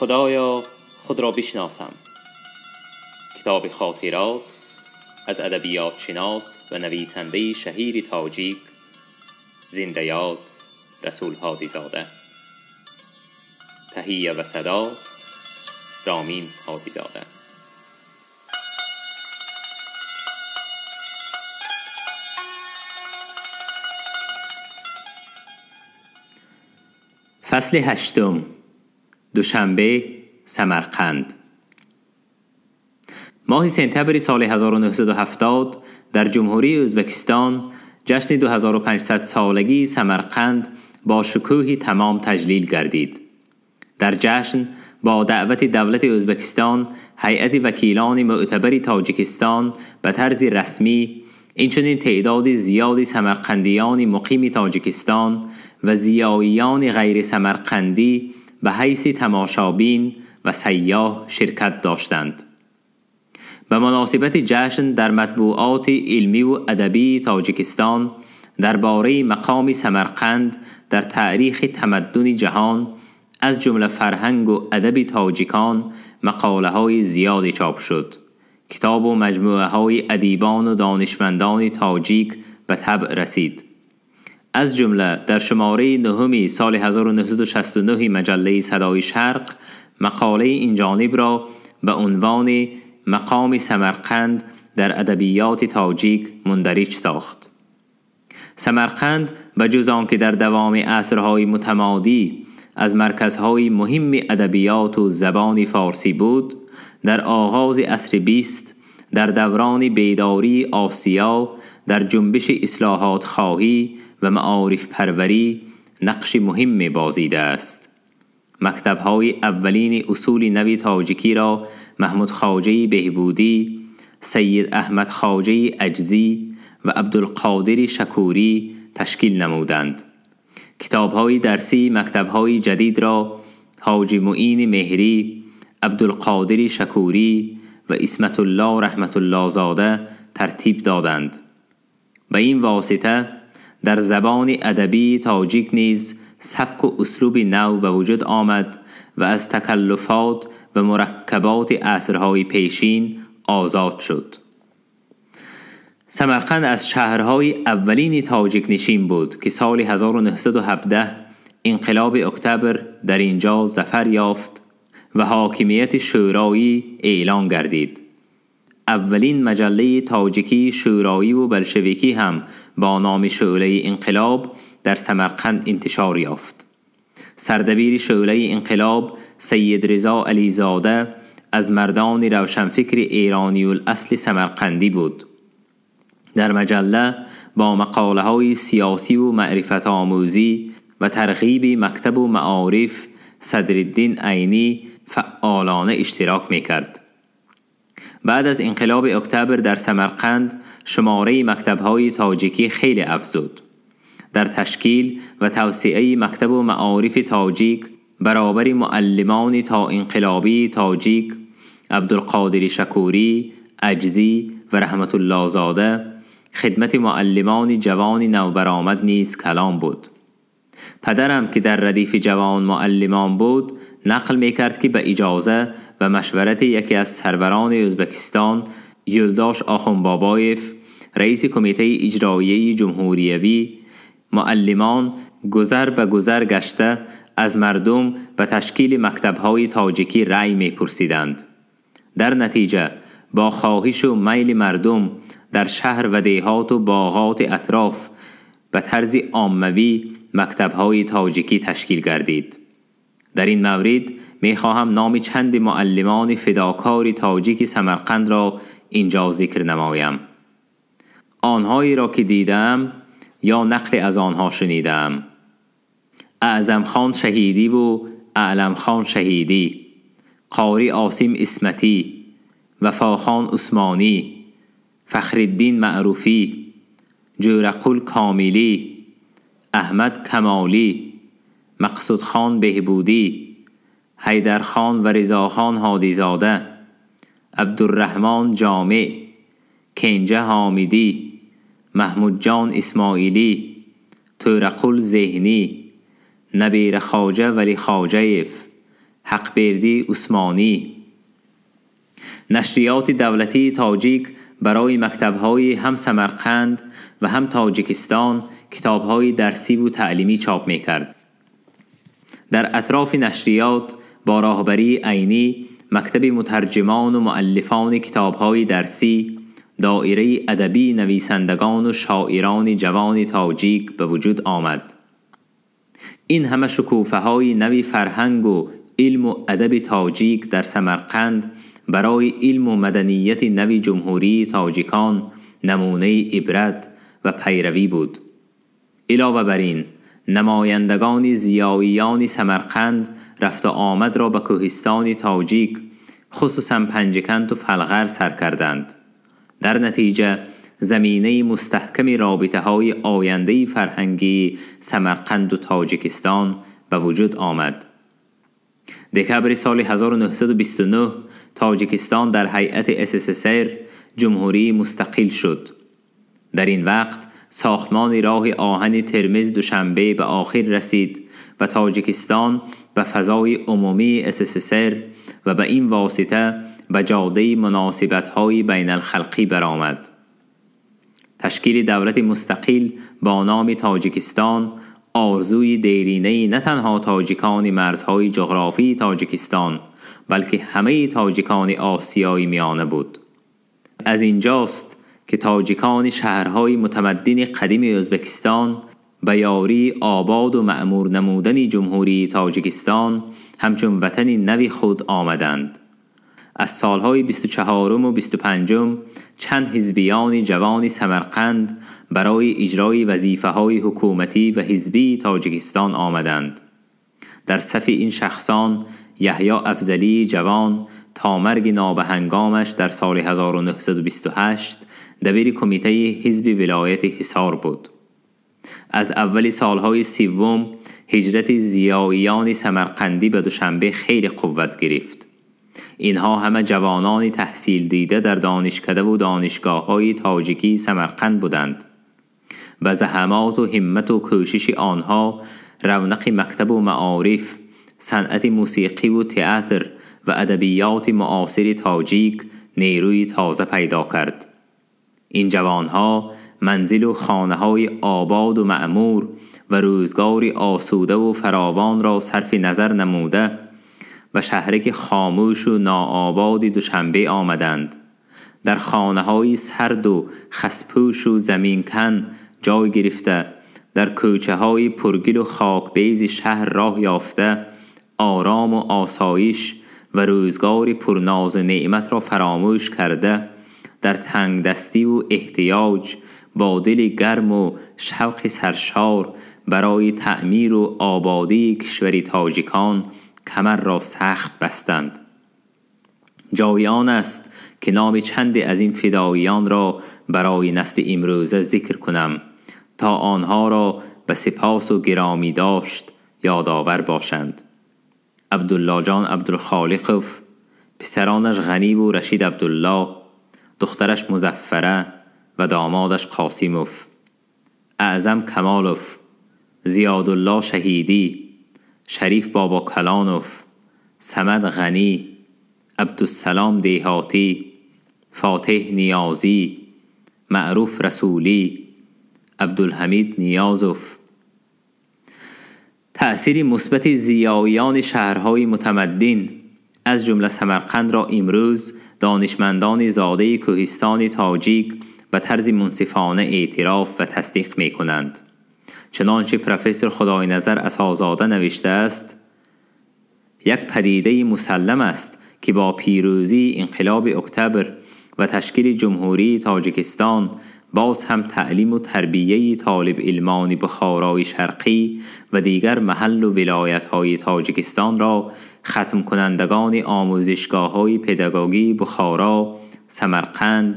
خدایا خود را بشناسم. کتاب خاطرات از ادبیات شناس و نویسنده شهیر تاجیک زنده یاد رسول هادیزاده. تهیه و صدا رامین هادیزاده. فصل هشتم، دوشنبه، سمرقند. ماه سپتامبر سال 1970 در جمهوری ازبکستان جشن 2500 سالگی سمرقند با شکوه تمام تجلیل گردید. در جشن با دعوت دولت ازبکستان هیئت وکیلان معتبر تاجیکستان به طرز رسمی، اینچنین تعداد زیادی سمرقندیان مقیم تاجیکستان و زیاییان غیر سمرقندی به حیث تماشابین و سیاح شرکت داشتند. به مناسبت جشن در مطبوعات علمی و ادبی تاجیکستان درباره مقام سمرقند در تاریخ تمدن جهان از جمله فرهنگ و ادب تاجیکان مقاله های زیادی چاپ شد. کتاب و مجموعه های ادیبان و دانشمندان تاجیک به طبع رسید. از جمله در شماره نهم سال 1969 مجله صدای شرق مقاله این جانب را به عنوان مقام سمرقند در ادبیات تاجیک مندرج ساخت. سمرقند به جز آنکه در دوام عصرهای متمادی از مرکزهای مهم ادبیات و زبان فارسی بود، در آغاز عصر 20 در دوران بیداری آسیا در جنبش اصلاحات خواهی و معارف پروری نقش مهم بازیده است. مکتب‌های اولین اصول نوی تاجیکی را محمود خواجه بهبودی، سید احمد خواجه اجزی و عبدالقادر شکوری تشکیل نمودند. کتاب‌های درسی مکتب‌های جدید را حاجی معین مهری، عبدالقادر شکوری و عصمت الله رحمت الله زاده ترتیب دادند. به این واسطه در زبان ادبی تاجیک نیز سبک و اسلوب نو به وجود آمد و از تکلفات و مرکبات عصرهای پیشین آزاد شد. سمرقند از شهرهای اولین تاجیک نشین بود که سال 1917 انقلاب اکتبر در اینجا ظفر یافت و حاکمیت شورایی اعلان گردید. اولین مجله تاجیکی شورایی و بلشویکی هم با نام شعله انقلاب در سمرقند انتشار یافت. سردبیر شعله انقلاب سید رضا علیزاده از مردان روشنفکر ایرانی الاصل سمرقندی بود. در مجله با مقاله های سیاسی و معرفت آموزی و ترغیب مکتب و معارف صدرالدین عینی فعالانه اشتراک می کرد. بعد از انقلاب اکتبر در سمرقند شماره مکتب‌های تاجیکی خیلی افزود. در تشکیل و توسعه مکتب و معارف تاجیک برابر معلمان تا انقلابی تاجیک عبدالقادر شکوری، اجزی و رحمت الله زاده خدمت معلمان جوان نوبرآمد نیز کلام بود. پدرم که در ردیف جوان معلمان بود نقل میکرد که به اجازه و مشورت یکی از سروران ازبکستان یلداش آخونبابایف رئیس کمیته اجرایی جمهوریوی معلمان گذر به گذر گشته از مردم به تشکیل مکتب‌های تاجیکی رأی می‌پرسیدند. در نتیجه با خواهش و میل مردم در شهر و دیهات و باغات اطراف به طرز عاموی مکتب‌های تاجیکی تشکیل گردید. در این مورد می‌خواهم نام چند معلمان فداکار تاجیک سمرقند را اینجا ذکر نمایم. آنهایی را که دیدم یا نقل از آنها شنیدم: اعظم خان شهیدی و اعلم خان شهیدی، قاری عاصم عصمتی، وفاخان عثمانی، فخرالدین معروفی، جورقل کامیلی، احمد کمالی، مقصود خان بهبودی، حیدر خان و رضا خان هادیزاده، عبدالرحمن جامع، کنجه حامیدی، محمود جان اسماعیلی، تورقل ذهنی، نبیر خواجه ولی خواجه‌یف، Ҳақбердӣ Усмонӣ. Нашриёти давлатии тоҷик барои мактабҳои ҳам Самарқанд ва ҳам Тоҷикистон китобҳои дарсиву таълимӣ чоп мекард. Дар атрофи нашриёт бо роҳбарии Айнӣ мактаби мутарҷимону муаллифони китобҳои дарсӣ, доираи адабии нависандагону шоирони ҷавони тоҷик ба вуҷуд омад. Ин ҳама шукуфаҳои нави фарҳангу илму адаби тоҷик дар Самарқанд барои илму маданияти нави ҷумҳурии тоҷикон намунаи ибрат ва пайравӣ буд. Илова бар ин, намояндагони зиёиёни Самарқанд рафту омадро ба кӯҳистони тоҷик, хусусан Панҷакенту Фалғар сар карданд. Дар натиҷа заминаи мустаҳками робитаҳои ояндаи фарҳангии Самарқанду Тоҷикистон ба вуҷуд омад. Декабри соли 1929 Тоҷикистон дар ҳайати СССР ҷумҳурии мустақил шуд. Дар ин вақт сохтмони роҳи оҳани Термиз Душанбе ба охир расид ва Тоҷикистон ба фазои умумии СССР ва ба ин восита ба ҷодаи муносибатҳои байналхалқӣ баромад. Ташкили давлати мустақил бо номи Тоҷикистон орзуи деринаи на танҳо тоҷикони марзҳои ҷуғрофии Тоҷикистон, балки ҳамаи тоҷикони Осиёи Миёна буд. Аз инҷост ки тоҷикони шаҳрҳои мутамаддини қадими Ӯзбекистон ба ёрии ободу маъмур намудани ҷумҳурии Тоҷикистон ҳамчун ватани нави худ омаданд. Аз солҳои 24-уму 25-ум чанд ҳизбиёни ҷавони Самарқанд барои иҷрои вазифаҳои ҳукуматӣ ва ҳизбии Тоҷикистон омаданд. Дар сафи ин шахсон Яҳё Афзалии ҷавон то марги нобаҳангомаш дар соли 1928 дабири кумитаи ҳизби вилояти Ҳисор буд. Аз аввали солҳои 30-ум ҳиҷрати зиёиёни самарқандӣ ба Душанбе хеле қувват гирифт. Инҳо ҳама ҷавонони таҳсилдида дар донишкадаву донишгоҳҳои тоҷикии Самарқанд буданд. Ба заҳамату ҳиммату кӯшиши онҳо равнақи мактабу маориф, санъати мусиқиву театр ва адабиёти муосири тоҷик нерӯи тоза пайдо кард. Ин ҷавонҳо манзилу хонаҳои ободу маъмур ва рӯзгори осудаву фаровонро сарфи назар намуда ба шаҳраки хомӯшу ноободи Душанбе омаданд. Дар хонаҳои сарду хаспӯшу заминкан ҷой гирифта, дар кӯчаҳои пургилу хокбези шаҳр роҳ ёфта, орому осоиш ва рӯзгори пурнозу неъматро фаромӯш карда, дар тангдастиву эҳтиёҷ бо дили гарму шавқи саршор барои таъмиру ободии кишвари тоҷикон камарро сахт бастанд. Ҷои он аст ки номи чанде аз ин фидоиёнро барои насли имрӯза зикр кунам, то онҳоро ба сипосу гиромӣ дошт ёдовар бошанд. Абдуллоҷон Абдулхолиқов, писаронаш Ғаниву Рашид Абдулло, духтараш Музаффара ва домодаш Қосимов, Аъзам Камолов, Зиёдулло Шаҳидӣ, Шариф Бобокалонов, Самад Ғанӣ, Абдуссалом Деҳотӣ, Фотеҳ Ниёзӣ, Маъруф Расулӣ, Абдулҳамид Ниёзов. Таъсири мусбати зиёиёни шаҳрҳои мутамаддин аз ҷумла Самарқандро имрӯз донишмандони зодаи кӯҳистони тоҷик ба тарзи мунсифона эътироф ва тасдиқ мекунанд. Чунончи профессор Худойназар Асозода навиштааст, як падидаи мусаллам аст ки бо пирӯзии инқилоби октябр ва ташкили ҷумҳурии Тоҷикистон боз ҳам таълиму тарбияи толибилмони Бухорои Шарқӣ ва дигар маҳаллу вилоятҳои Тоҷикистонро хатмкунандагони омӯзишгоҳҳои педагогии Бухоро, Самарқанд,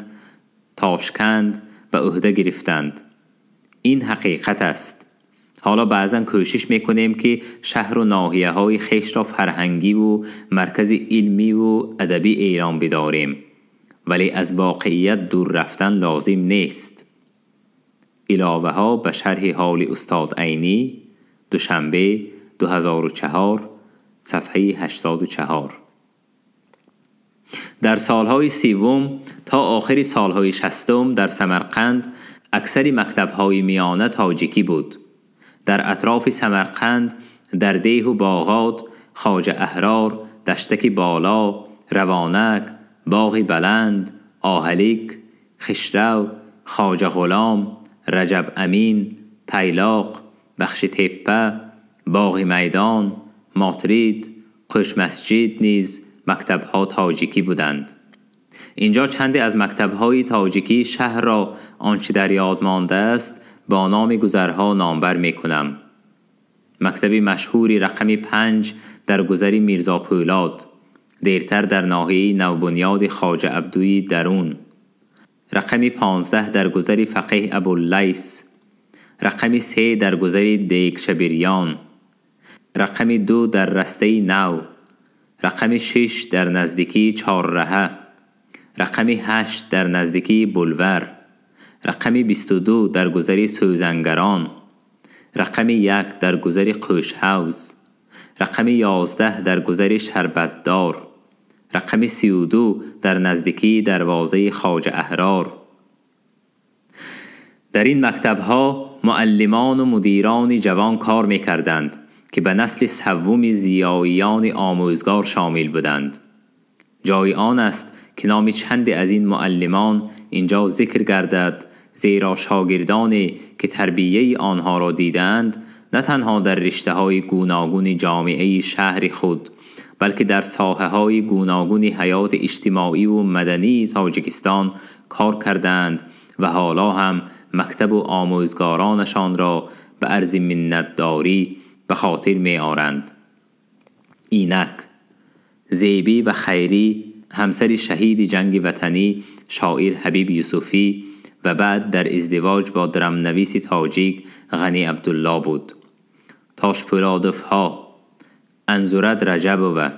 Тошканд ба ӯҳда гирифтанд. Ин ҳақиқат аст. Ҳоло баъзан кӯшиш мекунем, ки шаҳру ноҳияҳои хешро фарҳангиву маркази илмиву адабӣ эълон бидорем, вале аз воқеият дур рафтан лозим нест. Иловаҳо ба шарҳи ҳоли устод Айнӣ, Душанбе, 2004, صفحه 84. در سالهای 30 تا آخر سالهای 60 در سمرقند اکثر مکتب‌های میانه تاجیکی بود. در اطراف سمرقند در ده و باغات، خواجه احرار، دشتک بالا، روانک، باغ بلند، آهلیک، خشرو، خواجه غلام، رجب امین، تیلاق، بخش تپه، باغ میدان، ماترید، قش مسجد نیز مکتب‌ها تاجیکی بودند. اینجا چندی از مکتب‌های تاجیکی شهر را آنچه در یاد مانده است با نام گذرها نامبر می‌کنم. مکتب مشهوری رقم 5 در گذر میرزا پولاد، دیرتر در ناحیه نوبنیاد خواجه عبدوی درون. رقم 15 در گذر فقیه ابواللیث، رقم 3 در گذر دیگ شبیریان، رقم 2 در رسته نو، رقم 6 در نزدیکی چهاررهه، رقم 8 در نزدیکی بلور، رقم 22 در گذر سوزنگران، رقم 1 در گذر قوشحوز، رقم 11 در گذر شربتدار، رقم 32 در نزدیکی دروازه خواجه احرار. در این مکتب‌ها معلمان و مدیران جوان کار می‌کردند که به نسل سوم زیاییان آموزگار شامل بودند. جای آن است که نام چند از این معلمان اینجا ذکر گردد، زیرا شاگردانی که تربیه آنها را دیدند نه تنها در رشته‌های گوناگون جامعه شهر خود، بلکه در ساحه‌های گوناگون حیات اجتماعی و مدنی تاجیکستان کار کردند و حالا هم مکتب و آموزگارانشان را به عرض منتداری به خاطر می آرند. اینک زیبی و خیری، همسر شهید جنگ وطنی شاعر حبیب یوسفی و بعد در ازدواج با درمنویس تاجیک غنی عبدالله بود. تاشپولادف ها، انزورد رجب و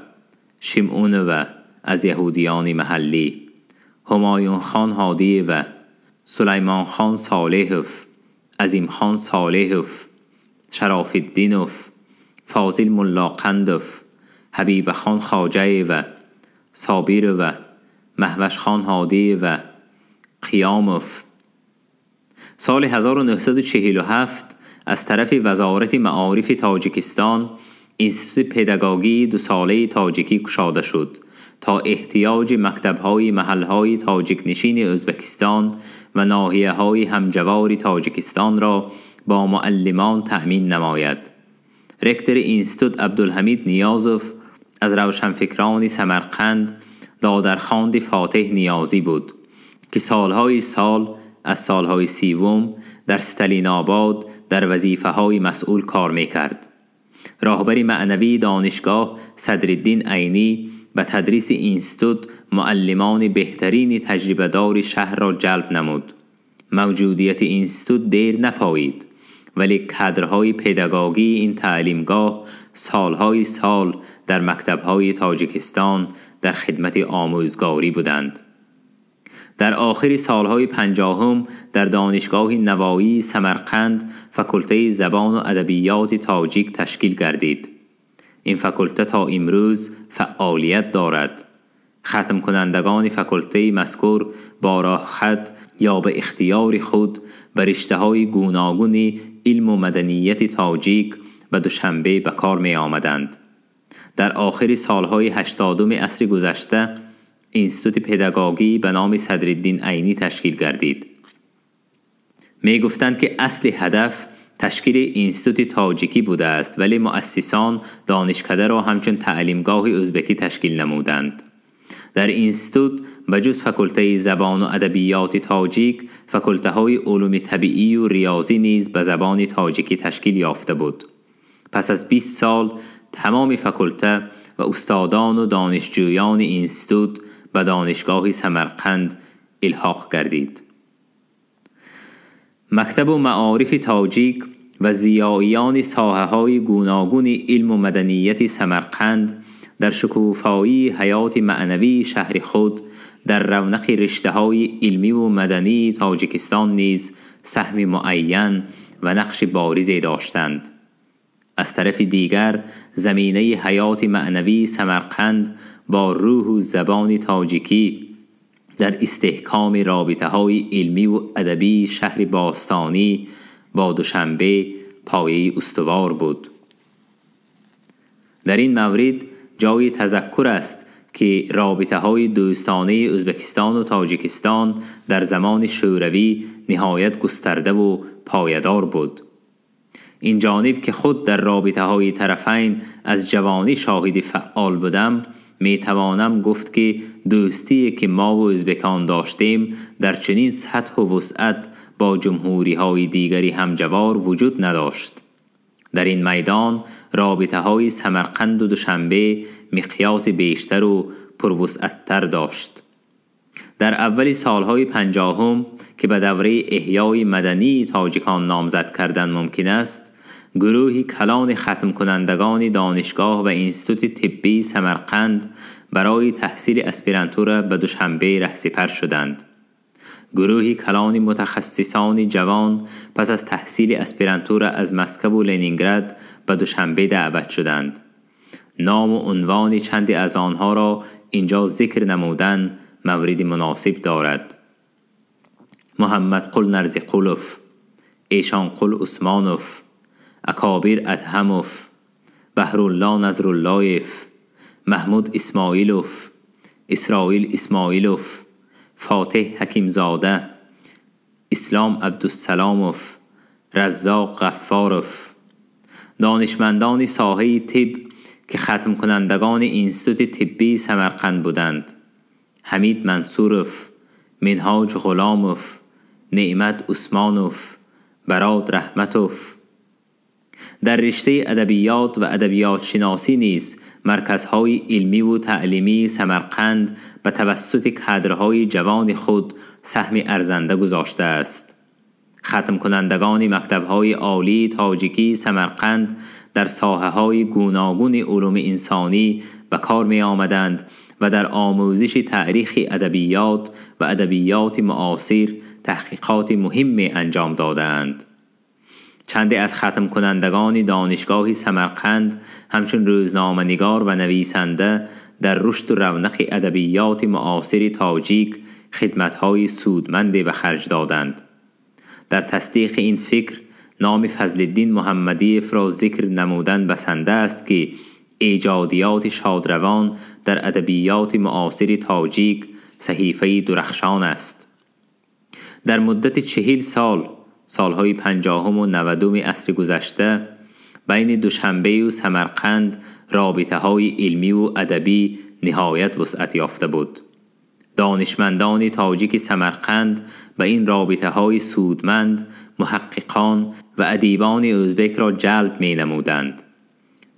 شیمون و از یهودیان محلی، همایون خان هادی و سلیمان خان صالحف، عظیم خان صالحف، شراف الدینف، فاضل ملاقندف، حبیب خان خواجه و صابر و مهوش خان هادی و قیامف. سال 1947 از طرف وزارت معارف تاجیکستان اینستیتوت پداگوژی 2 ساله تاجیکی گشاده شد تا احتیاج مکتب‌های محل‌های تاجیک نشین ازبکستان و ناحیه‌های همجوار تاجیکستان را با معلمان تأمین نماید. رکتور اینستیتوت عبدالحمید نیازوف از روشنفکران سمرقند دادرخواند فاتح نیازی بود که سالهای سال از سالهای 30 در ستالین آباد در وظیفه‌های مسئول کار می‌کرد. راهبر معنوی دانشگاه صدرالدین عینی به تدریس اینستیتوت معلمان بهترین تجربه‌دار شهر را جلب نمود. موجودیت اینستیتوت دیر نپایید، ولی کادرهای پداگوژی این تعلیمگاه سالهای سال در مکتب‌های تاجیکستان در خدمت آموزگاری بودند. در آخر سالهای 50 در دانشگاه نوایی سمرقند فاکولته زبان و ادبیات تاجیک تشکیل گردید. این فاکولته تا امروز فعالیت دارد. ختم کنندگان فاکولته مذکور با راه خط یا به اختیار خود به رشته‌های گوناگون علم و مدنیت تاجیک و دوشنبه به کار می آمدند. در آخر سالهای 80 عصر گذشته اینستیتوت پداگوژی به نام صدرالدین عینی تشکیل گردید. می گفتند که اصل هدف تشکیل اینستیتوت تاجیکی بوده است، ولی مؤسسان دانشکده را همچون تعلیمگاه ازبکی تشکیل نمودند. در اینستیتوت بجز فاکولته زبان و ادبیات تاجیک، فاکولته های علوم طبیعی و ریاضی نیز به زبان تاجیکی تشکیل یافته بود. پس از 20 سال تمام فاکولته و استادان و دانشجویان اینستیتوت به دانشگاه سمرقند الحاق گردید. مکتب و معارف تاجیک و زیاییان ساحه های گوناگون علم و مدنیت سمرقند در شکوفایی حیات معنوی شهر خود در رونق رشته های علمی و مدنی تاجیکستان نیز سهم معین و نقش بارزی داشتند. از طرف دیگر زمینه حیات معنوی سمرقند با روح و زبان تاجیکی در استحکام رابطه های علمی و ادبی شهر باستانی با دوشنبه پایه استوار بود. در این مورد جای تذکر است که رابطه های دوستانه ازبکستان و تاجیکستان در زمان شوروی نهایت گسترده و پایدار بود. این جانب که خود در رابطه های طرفین از جوانی شاهد فعال بودم، می توانم گفت که دوستی که ما و ازبکان داشتیم در چنین سطح و وسعت با جمهوری های دیگری همجوار وجود نداشت. در این میدان رابطه های سمرقند و دوشنبه مقیاس بیشتر و پروسعت‌تر داشت. در اول سالهای 50 که به دوره احیای مدنی تاجیکان نامزد کردن ممکن است، گروهی کلان ختم کنندگان دانشگاه و اینستیتوت طبی سمرقند برای تحصیل اسپیرانتورا به دوشنبه رهسپر شدند. گروهی کلان متخصصان جوان پس از تحصیل اسپیرانتورا از مسکو و لنینگراد به دوشنبه دعوت شدند. نام و عنوان چندی از آنها را اینجا ذکر نمودن مورد مناسب دارد: محمد قل نرزقولوف، ایشان قل عثمانوف، اکابر ادهموف، بهرالله نظراللهیف، محمود اسماعیلوف، اسرائیل اسماعیلوف، فاتح حکیمزاده، اسلام عبدالسلاموف، رزاق غفاروف. دانشمندان ساحه طب که ختم کنندگان اینستیتوت طبی سمرقند بودند: حمید منصوروف، منهاج غلاموف، نعمت عثمانوف، براد رحمتوف. در رشته ادبیات و ادبیات شناسی نیز مرکزهای علمی و تعلیمی سمرقند به توسط کادرهای جوان خود سهم ارزنده گذاشته است. ختم کنندگان مکتبهای عالی تاجیکی سمرقند در ساحه‌های گوناگون علوم انسانی به کار می آمدند و در آموزش تاریخ ادبیات و ادبیات معاصر تحقیقات مهم انجام دادند. چندی از ختم کنندگان دانشگاه سمرقند همچون روزنامه‌نگار و نویسنده در رشد و رونق ادبیات معاصر تاجیک خدمت‌های سودمند به خرج دادند. در تصدیق این فکر نام فضل الدین محمدیف را ذکر نمودن بسنده است که ایجادیات شادروان در ادبیات معاصر تاجیک صحیفه درخشان است. در مدت 40 سال، سالهای 50 و 90 عصر گذشته، بین دوشنبه و سمرقند رابطه های علمی و ادبی نهایت وسعت یافته بود. دانشمندان تاجیک سمرقند به این رابطه های سودمند محققان و ادیبان ازبک را جلب می نمودند.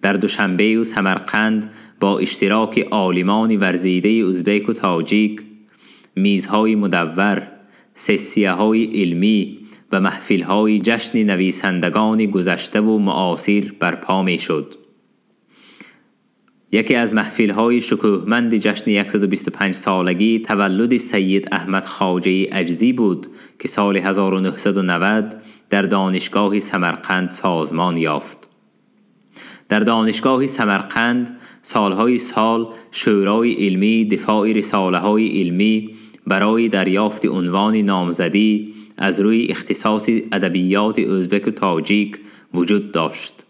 در دوشنبه و سمرقند با اشتراک عالمان ورزیده ازبک و تاجیک، میزهای مدور، سسیه های علمی و محفل‌های جشن نویسندگان گذشته و معاصر برپا می شد. یکی از محفل‌های شکوهمند جشن 125 سالگی تولد سید احمد خواجه اجزی بود که سال 1990 در دانشگاه سمرقند سازمان یافت. در دانشگاه سمرقند سالهای سال شورای علمی دفاع رساله‌های علمی برای دریافت عنوان نامزدی از روی اختصاص ادبیات ازبک و تاجیک وجود داشت.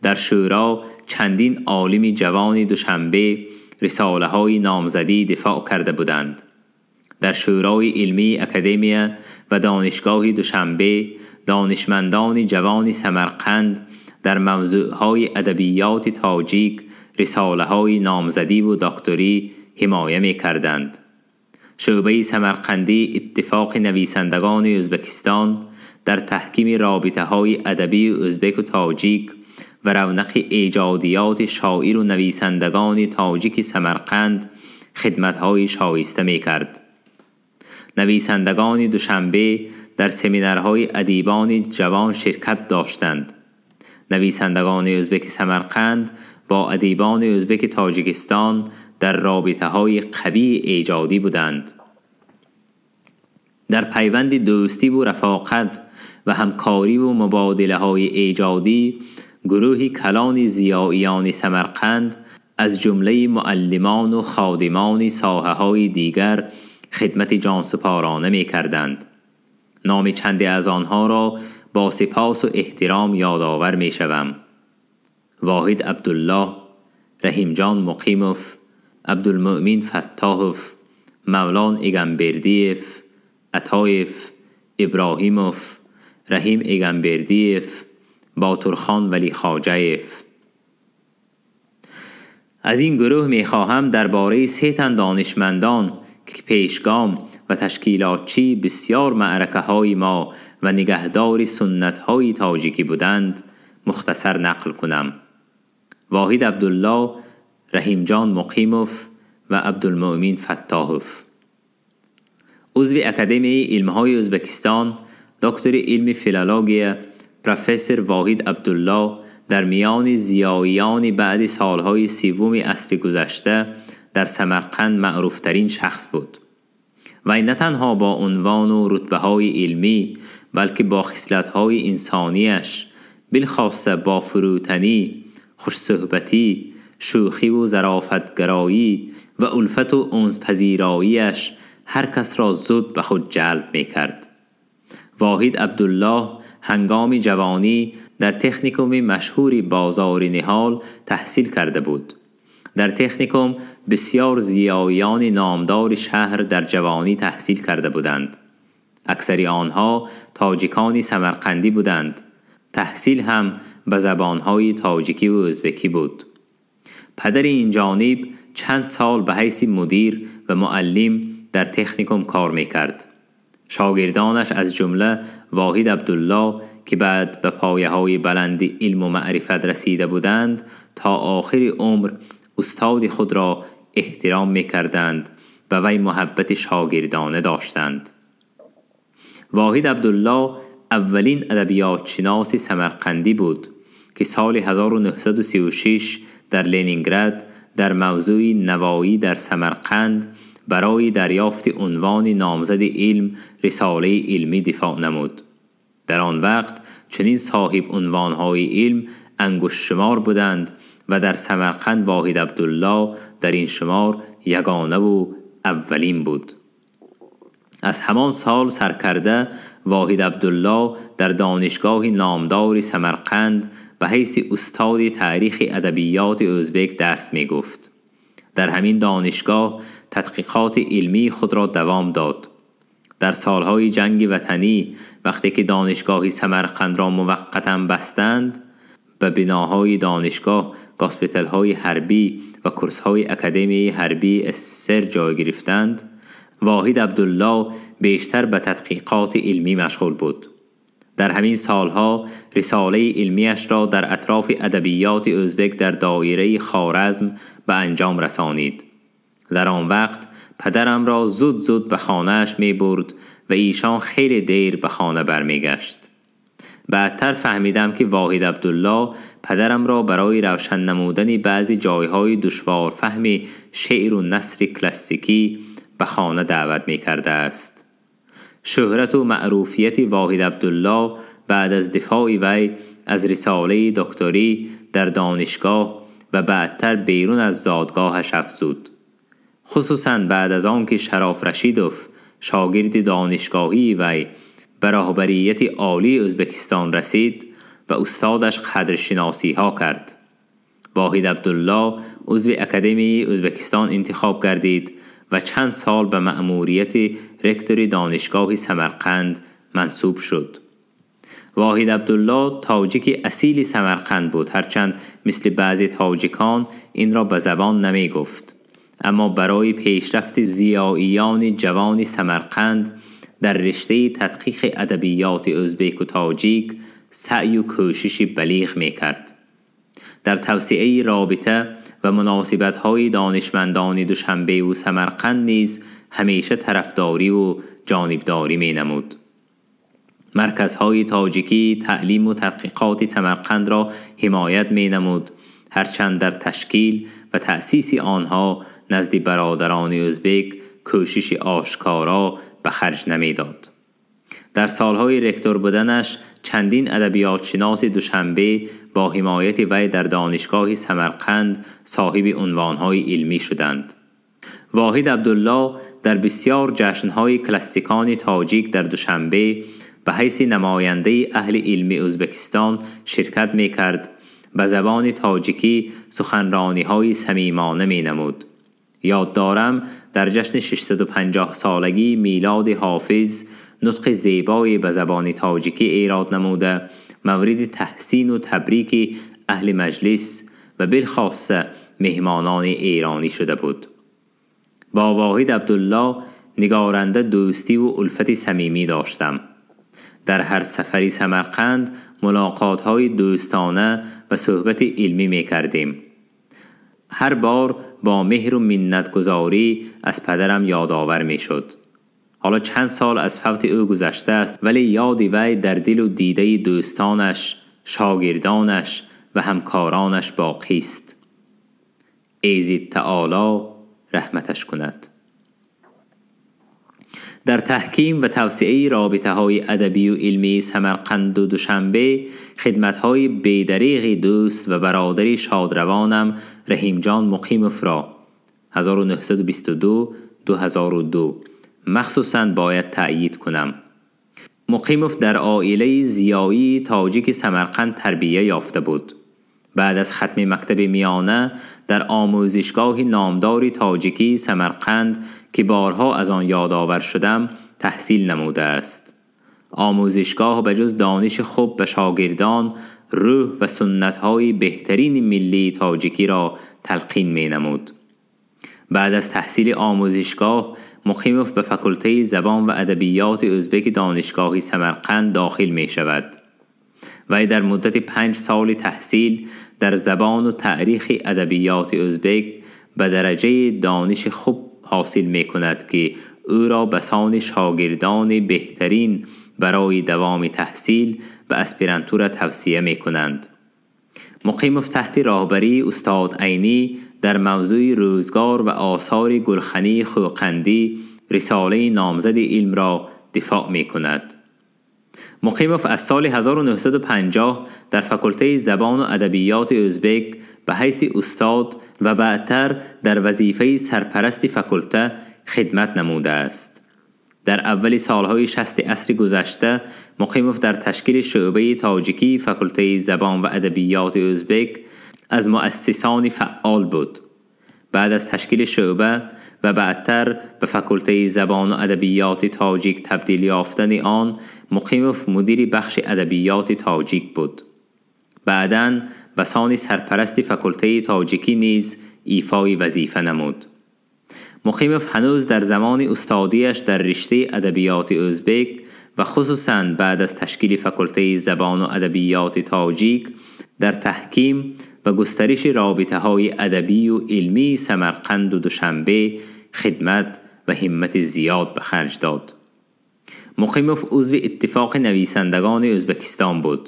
در شورا چندین عالم جوان دوشنبه رساله‌های نامزدی دفاع کرده بودند. در شورای علمی اکادمیا و دانشگاه دوشنبه دانشمندان جوان سمرقند در موضوعهای ادبیات تاجیک رساله‌های نامزدی و دکتری حمایه می کردند. شعبه سمرقندی اتفاق نویسندگان ازبکستان در تحکیم رابطه‌های ادبی ازبک و تاجیک و رونق ایجادیات شاعر و نویسندگان تاجیک سمرقند خدمت‌های شایسته می‌کرد. نویسندگان دوشنبه در سمینارهای ادیبان جوان شرکت داشتند. نویسندگان ازبک سمرقند با ادیبان ازبک تاجیکستان در رابطه‌های قوی ایجادی بودند. در پیوند دوستی و رفاقت و همکاری و مبادله‌های ایجادی گروه کلان زیائیان سمرقند از جمله معلمان و خادمان ساحه های دیگر خدمت جانسپارانه می کردند. نام چندی از آنها را با سپاس و احترام یادآور می شوم. واحد عبدالله، رحیم جان مقیموف، عبدالمؤمن فتاحوف، مولان ایگنبردیف، عطایف، ابراهیموف، رحیم ایگنبردیف، باتورخان ولی خواجه‌یف. از این گروه می خواهم درباره 3 تن دانشمندان که پیشگام و تشکیلاتچی بسیار معرکه های ما و نگهدار سنت های تاجیکی بودند مختصر نقل کنم. واحد عبدالله، رحیم جان مقیموف و عبدالمؤمن فتاحوف. عضو اکادمی علم‌های ازبکستان، دکتر علم فیلولوژی، پروفسور واحد عبدالله در میان زیائیان بعد سالهای 30 عصر گذشته در سمرقند معروفترین شخص بود. و نه تنها با عنوان و رتبه های علمی بلکه با خصلت های انسانیش، بالخاصه با فروتنی، خوشصحبتی، شوخی و ظرافتگرایی و الفت و انس پذیراییش هر کس را زود به خود جلب می کرد. واحد عبدالله هنگام جوانی در تکنیکوم مشهور بازار نهال تحصیل کرده بود. در تکنیکوم بسیار زیائیان نامدار شهر در جوانی تحصیل کرده بودند. اکثر آنها تاجیکان سمرقندی بودند. تحصیل هم به زبانهای تاجیکی و ازبکی بود. پدر این جانب چند سال به حیث مدیر و معلم در تکنیکوم کار میکرد. شاگردانش از جمله واحد عبدالله که بعد به پایه های بلند علم و معرفت رسیده بودند تا آخر عمر استاد خود را احترام میکردند و وی محبت شاگردانه داشتند. واحد عبدالله اولین ادبیات شناس سمرقندی بود که سال 1936 در لنینگراد در موضوع نوایی در سمرقند برای دریافت عنوان نامزد علم رساله علمی دفاع نمود. در آن وقت چنین صاحب عنوانهای علم انگشت شمار بودند و در سمرقند واحد عبدالله در این شمار یگانه و اولین بود. از همان سال سرکرده واحد عبدالله در دانشگاه نامدار سمرقند به حیث استاد تاریخ ادبیات ازبک درس می گفت. در همین دانشگاه تحقیقات علمی خود را دوام داد. در سالهای جنگ وطنی وقتی که دانشگاه سمرقند را موقتاً بستند، به بناهای دانشگاه گاسپیتال‌های حربی و کورس‌های اکادمی حربی اسر جای گرفتند، واحد عبدالله بیشتر به تحقیقات علمی مشغول بود. در همین سالها رساله علمیش را در اطراف ادبیات ازبک در دایره خوارزم به انجام رسانید. در آن وقت پدرم را زود زود به خانه‌اش می برد و ایشان خیلی دیر به خانه برمیگشت. بعدتر فهمیدم که واحد عبدالله پدرم را برای روشن نمودن بعضی جایهای دشوار فهم شعر و نثر کلاسیکی به خانه دعوت می کرده است. شهرت و معروفیت واحد عبدالله بعد از دفاع وی از رساله دکتری در دانشگاه و بعدتر بیرون از زادگاهش افزود. خصوصا بعد از آن که شراف رشیدوف شاگرد دانشگاهی وی به راهبریت عالی ازبکستان رسید و استادش قدرشناسی ها کرد. واحد عبدالله عضو اکادمی ازبکستان انتخاب گردید و چند سال به مأموریت رکتور دانشگاه سمرقند منصوب شد. واحد عبدالله تاجیک اصیل سمرقند بود، هرچند مثل بعضی تاجیکان این را به زبان نمی گفت، اما برای پیشرفت زیائیان جوان سمرقند در رشته تحقیق ادبیات ازبک و تاجیک سعی و کوشش بلیغ می کرد. در توسعه رابطه و مناسبت‌های دانشمندان دوشنبه و سمرقند نیز همیشه طرفداری و جانبداری می نمود. مرکزهای تاجیکی تعلیم و تحقیقات سمرقند را حمایت می نمود، هرچند در تشکیل و تأسیس آنها نزد برادران ازبک کوشش آشکارا به خرج نمی داد. Дар солҳои ректор буданаш чандин адабиётшиноси Душанбе бо ҳимояти вай дар донишгоҳи Самарқанд соҳиби унвонҳои илмӣ шуданд. Воҳид Абдулло дар бисёр ҷашнҳои классикони тоҷик дар Душанбе ба ҳайси намояндаи аҳли илми Ӯзбекистон ширкат мекард, ба забони тоҷикӣ суханрониҳои самимона менамуд. Ёд дорам, дар ҷашни 650-солагии милоди Ҳофиз нутқи зебое ба забони тоҷикӣ эрод намуда, мавриди таҳсину табрики аҳли маҷлис ва билхосса меҳмонони эронӣ шуда буд. Бо Воҳид Абдулло нигоранда дӯстиву улфати самимӣ доштам. Дар ҳар сафари Самарқанд мулоқотҳои дӯстона ва суҳбати илмӣ мекардем. Ҳар бор бо меҳру миннатгузорӣ аз падарам ёдовар мешуд. Ҳоло чанд сол аз фавти ӯ гузаштааст, вале ёди вай дар дилу дидаи дӯстонаш, шогирдонаш ва ҳамкоронаш боқист. Эзид таоло раҳматаш кунад. Дар таҳким ва тавсеаи робитаҳои адабию илмии Самарқанду Душанбе хидматҳои бедареғи дӯст ва бародари шодравонам Раҳимҷон Муқимовро 1922-2002 махсусан бояд таъйид кунам. Муқимов дар оилаи зиёии тоҷики Самарқанд тарбия ёфта буд. Баъд аз хатми мактаби миёна дар омӯзишгоҳи номдори тоҷикии Самарқанд, ки борҳо аз он ёдовар шудам, таҳсил намудааст. Омӯзишгоҳ ба ҷуз дониши хуб ба шогирдон рӯҳ ва суннатҳои беҳтарини миллии тоҷикиро талқин менамуд. Баъд аз таҳсили омӯзишгоҳ Муқимов ба факултаи забон ва адабиёти ӯзбеки донишгоҳи Самарқанд дохил мешавад. Вай дар муддати 5 соли таҳсил дар забону таърихи адабиёти ӯзбек ба дараҷаи дониши хуб ҳосил мекунад, ки ӯро ба сони шогирдони беҳтарин барои давоми таҳсил ба аспирантура тавсия мекунанд. Муқимов таҳти роҳбарии устод Айнӣ дар мавзӯи рӯзгор ва осори Гулхании Хӯқандӣ рисолаи номзади илмро дифоъ мекунад. Муқимов аз соли 1950 дар факултаи забону адабиёти ӯзбек ба ҳайси устод ва баъдтар дар вазифаи сарпарасти факулта хидмат намудааст. Дар аввали солҳои 60 асри гузашта Муқимов дар ташкили шӯъбаи тоҷикии факултаи забон ва адабиёти ӯзбек аз муассисони фаъол буд. Баъд аз ташкили шӯъба ва баъдтар ба факултаи забону адабиёти тоҷик табдил ёфтани он, Муқимов мудири бахши адабиёти тоҷик буд. Баъдан ба сони сарпарасти факултаи тоҷикӣ низ ифои вазифа намуд. Муқимов ҳанӯз дар замони устодиаш дар риштаи адабиёти ӯзбек ва хусусан баъд аз ташкили факултаи забону адабиёти тоҷик дар таҳким ва густариши робитаҳои адабию илмии Самарқанду Душанбе хидмат ва ҳиммати зиёд ба харҷ дод. Муқимов узви Иттифоқи нависандагони Ӯзбекистон буд.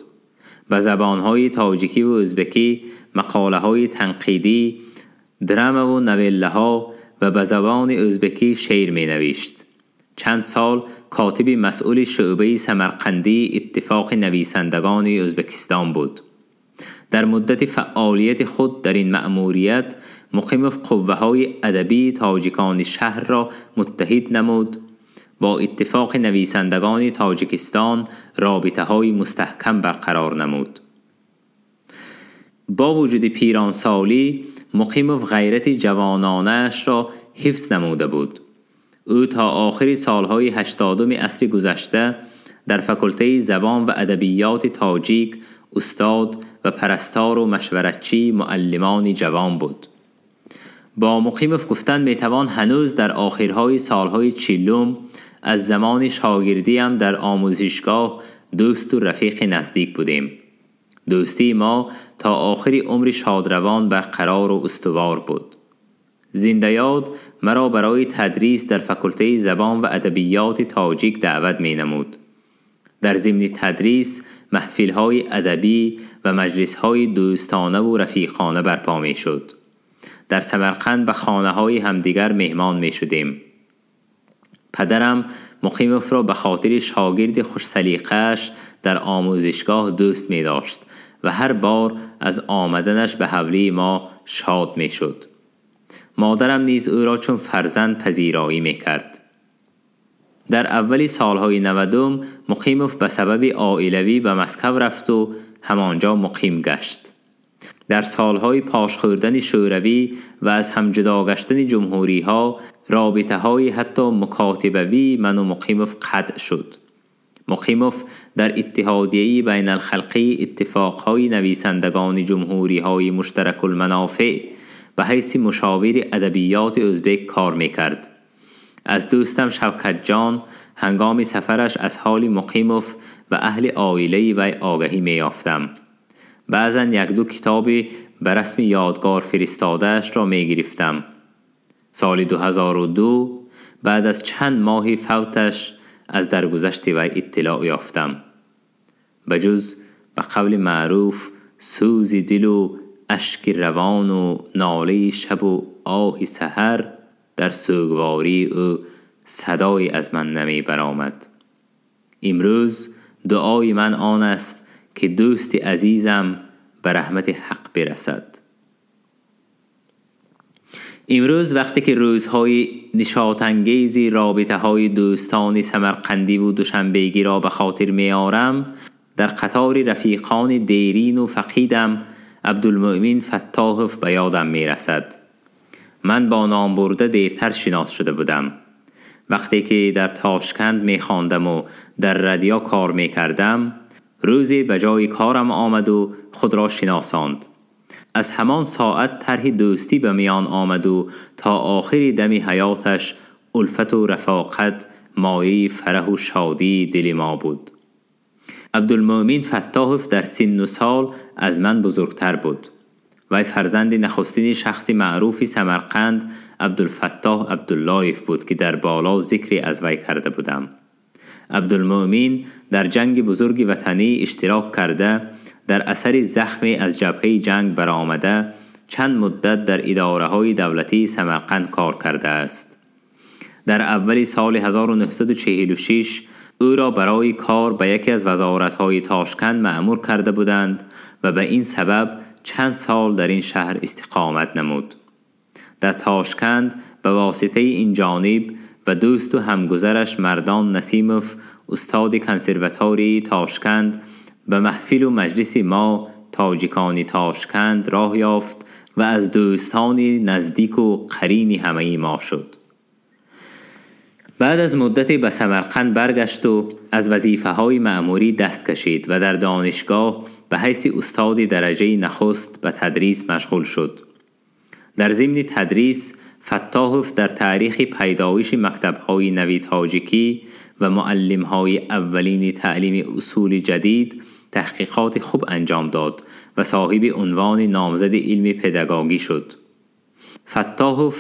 Ба забонҳои тоҷикӣ ва ӯзбекӣ мақолаҳои танқидӣ, драмаву новеллаҳо ва ба забони ӯзбекӣ шеър менавишт. Чанд сол котиби масъули шӯъбаи Самарқандии Иттифоқи нависандагони Ӯзбекистон буд. Дар муддати фаъолияти худ дар ин маъмурият Муқимов қувваҳои адабии тоҷикони шаҳрро муттаҳид намуд, бо Иттифоқи нависандагони Тоҷикистон робитаҳои мустаҳкам барқарор намуд. Бо вуҷуди пиронсолӣ Муқимов ғайрати ҷавононаашро ҳифз намуда буд. Ӯ то охири солҳои 80-уми асри гузашта дар факултаи забон ва адабиёти тоҷик устод ва парастору машваратчии муаллимони ҷавон буд. Бо Муқимов гуфтан метавон ҳанӯз дар охирҳои солҳои 40 аз замони шогирдиам дар омӯзишгоҳ дӯсту рафиқи наздик будем. Дӯстии мо то охири умри шодравон барқарору устувор буд. Зиндаёд маро барои тадрис дар факултаи забон ва адабиёти тоҷик даъват менамуд. Дар зимни тадрис маҳфилҳои адабӣ ва маҷлисҳои дӯстонаву рафиқона барпо мешуд. Дар Самарқанд ба хонаҳои ҳамдигар меҳмон мешудем. Падарам Муқимовро ба хотири шогирди хушсалиқааш дар омӯзишгоҳ дӯст медошт ва ҳар бор аз омаданаш ба ҳавлии мо шод мешуд. Модарам низ ӯро чун фарзанд пазироӣ мекард. Дар аввали солҳои 90 Муқимов ба сабаби оилавӣ ба Москав рафту ҳамонҷо муқим гашт. Дар солҳои пош хӯрдани шӯравӣ ва аз ҳам ҷудо гаштани ҷумҳуриҳо робитаҳои ҳатто мукотибавии ману Муқимов қатъ шуд. Муқимов дар иттиҳодияи байналхалқии иттифоқҳои нависандагони ҷумҳуриҳои муштаракулманофеъ ба ҳайси мушовири адабиёти ӯзбек кор мекард. Аз дӯстам Шавкатҷон ҳангоми сафараш аз ҳоли Муқимов ва аҳли оилаи вай огаҳӣ меёфтам. Баъзан як-ду китоби ба расми ёдгор фиристодаашро мегирифтам. Соли 2002 баъд аз чанд моҳи фавташ аз даргузашти вай иттилоъ ёфтам. Ба ҷуз ба қавли маъруф сӯзи дилу ашки равону нолаи шабу оҳи саҳар дар сӯгвории ӯ садое аз ман намебаромад. Имрӯз дуои ман он аст ки дӯсти азизам ба раҳмати ҳақ бирасад. Имрӯз вақте ки рӯзҳои нишотангези робитаҳои дӯстони самарқандиву душанбегиро ба хотир меорам, дар қатори рафиқони дерину фақидам Абдулмӯъмин Фаттоҳов ба ёдам мерасад. Ман бо номбурда дертар шинос шуда будам. Вақте ки дар Тошканд мехондаму дар радио кор мекардам, рӯзе ба ҷои корам омаду худро шиносонд. Аз ҳамон соат тарҳи дӯстӣ ба миён омаду то охири дами ҳаёташ улфату рафоқат мояи фараҳу шодии дили мо буд. Абдулмӯъмин Фаттоҳов дар синну сол аз ман бузургтар буд. Вай фарзанди нахустини шахси маъруфи Самарқанд Абдулфаттоҳ Абдуллоев буд, ки дар боло зикре аз вай карда будам. Абдулмӯъмин дар ҷанги бузурги ватанӣ иштирок карда, дар асари захме аз ҷабҳаи ҷанг баромада, чанд муддат дар идораҳои давлатии Самарқанд кор кардааст. Дар аввали соли 1946 ӯро барои кор ба яке аз вазоратҳои Тошканд маъмур карда буданд ва ба ин сабаб чанд сол дар ин шаҳр истиқомат намуд. Дар Тошканд ба воситаи ин ҷониб ба дӯсту ҳамгузараш Мардон Насимов, устоди консерваторияи Тошканд, ба маҳфилу маҷлиси мо тоҷикони Тошканд роҳ ёфт ва аз дӯстони наздику қарини ҳамаи мо шуд. Баъд аз муддате ба Самарқанд баргашту аз вазифаҳои маъмурӣ даст кашид ва дар донишгоҳ ба ҳайси устоди дараҷаи нахуст ба тадрис машғул шуд. Дар зимни тадрис Фаттоҳов дар таърихи пайдоиши мактабҳои нави тоҷикӣ ва муаллимҳои аввалини таълими усули ҷадид таҳқиқоти хуб анҷом дод ва соҳиби унвони номзади илми педагогӣ шуд. Фаттоҳов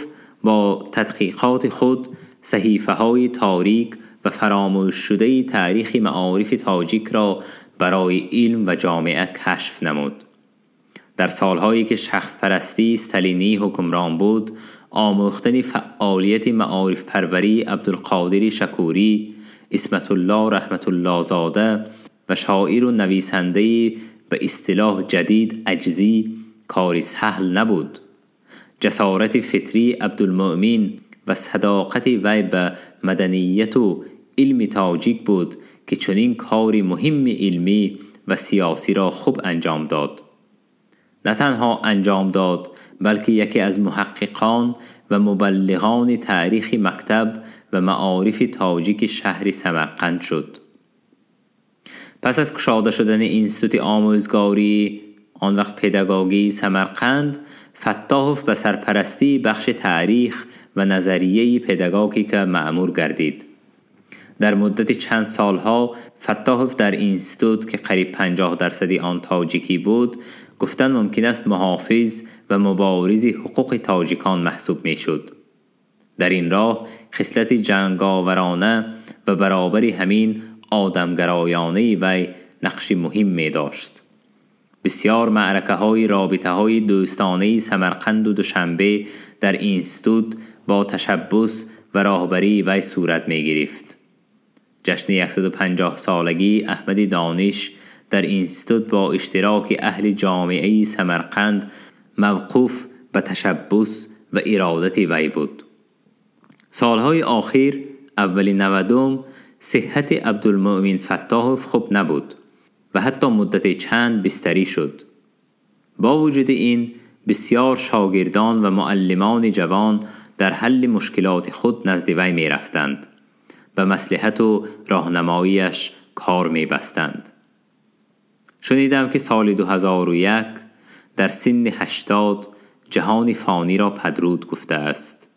бо тадқиқоти худ саҳифаҳои торик ва фаромӯшшудаи таърихи маорифи тоҷикро барои илм ва ҷомеа кашф намуд. Дар солҳое ки шахспарастии сталинӣ ҳукмрон буд, омӯхтани фаъолияти маорифпарварии Абдулқодири Шакурӣ, Исматулло Раҳматуллозода ва шоиру нависандаи ба истилоҳ ҷадид Аҷзӣ кори саҳл набуд. Ҷасорати фитрии Абдулмӯъмин ва садоқати вай ба маданияту илми тоҷик буд, ки чунин кори муҳимми илмӣ ва сиёсиро хуб анҷом дод. На танҳо анҷом дод, балки яке аз муҳаққиқон ва мубаллиғони таърихи мактаб ва маорифи тоҷики шаҳри Самарқанд шуд. Пас аз кушода шудани институти омӯзгорӣ, он вақт педагогии Самарқанд, Фаттоҳов ба сарпарастии бахши таърих ва назарияи педагогика маъмур гардид. Дар муддати чанд солҳо Фаттоҳов дар институт, ки қариб 50% он тоҷикӣ буд, гуфтан мумкин аст муҳофиз ва муборизи ҳуқуқи тоҷикон маҳсуб мешуд. Дар ин роҳ хислати ҷанговарона ва баробари ҳамин одамгароёнаи вай нақши муҳим медошт. Бисёр маъракаҳои робитаҳои дӯстонаи Самарқанду Душанбе дар институт бо ташаббус و راهبری وی صورت می گرفت. جشن 150 سالگی احمد دانش در اینستیتوت با اشتراک اهل جامعه سمرقند موقوف به تشبث و ارادت وی بود. سالهای آخر اول 90 صحت عبدالمؤمن فتاحوف خوب نبود و حتی مدت چند بستری شد. با وجود این بسیار شاگردان و معلمان جوان در حل مشکلات خود نزد وی می رفتند و مصلحت و راهنماییش کار می بستند. شنیدم که سال 2001 در سن 80 جهان فانی را پدرود گفته است.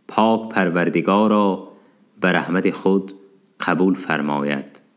پاک پروردگارا به رحمت خود قبول فرماید.